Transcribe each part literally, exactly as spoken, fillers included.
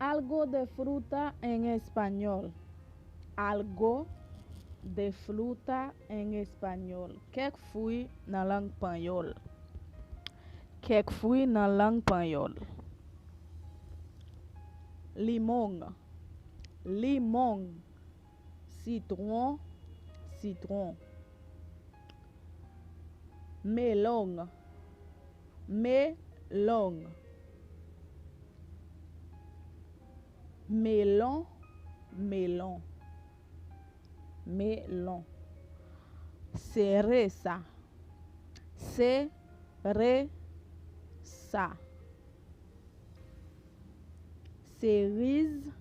Algo de fruta en español. Algo de fruta en español. Kèk fwi nan lang panyòl. Kèk fwi nan lang panyòl. Limon. Limon. Citron. Citron. Melon. Melon. Melon. Melon. Melon. Cereza. Cereza. Cerise.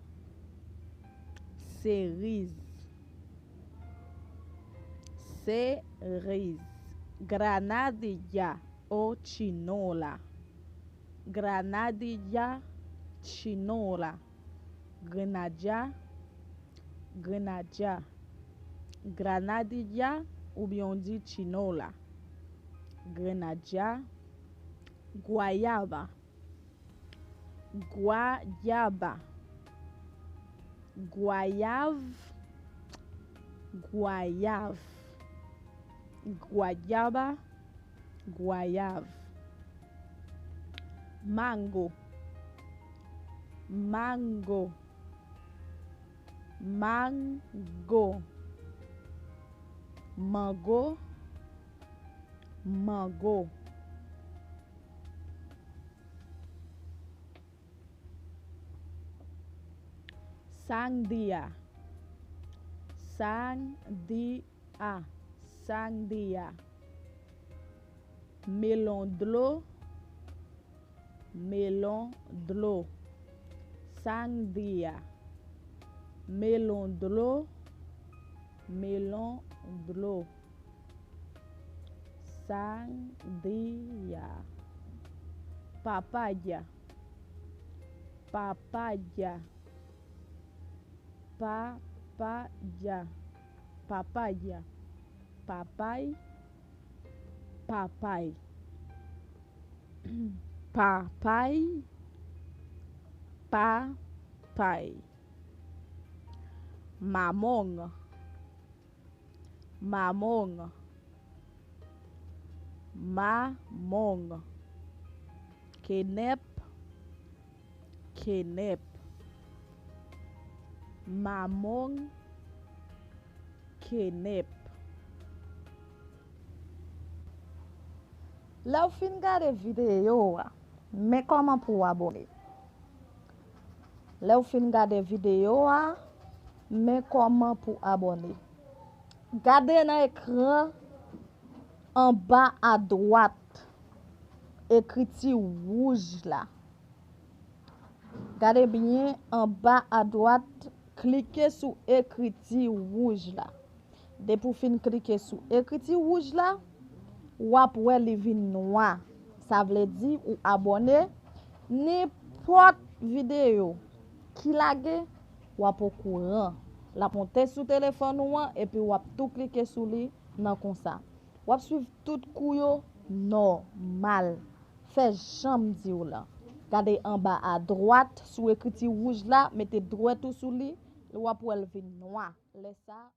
Cerise. Cerise. Granadilla o chinola. Granadilla, chinola. Grenadya. Grenadya. Granadilla oubyen w di chinola. Grenadya. Gwayaba. Gwayaba. Gwayav. Gwayav. Gwayaba. Gwayav. Mango. Mango. Mango. Mango. Mango. Sangria. Sangria. Sangria. Melon dlo. Melon dlo. Sangria. Melon dlo. Melon dlo. Sangria. Papaya. Papaya. Papaya. Papaya. Papay. Papay. Papay. Papay. Mamong. Mamong. Mamong. Kenèp. Kenèp. Mamong. Kenèp. Lè w fin gade videyo a, men kòman pou w abòne. Lè w fin gade videyo a, men kòman pou abòne. Gade nan ekran anba adwat ekriti wouj la. Gade byen anba adwat, klike sou ekriti wouj la. Depi w fin klike sou ekriti wouj la, w ap wè li vin nwa. Sa vle di ou abòne. Nenpòt videyo ki lage, w ap okouran. L ap monte sou telefòn ou an epi w ap tou klike sou li nan konsa. W ap swiv tout kou yo nòmal. Fè jan m di w lan. Gade anba adwat sou ekriti wouj la, mete dwèt ou sou li, w ap wè l vin nwa. Lè sa,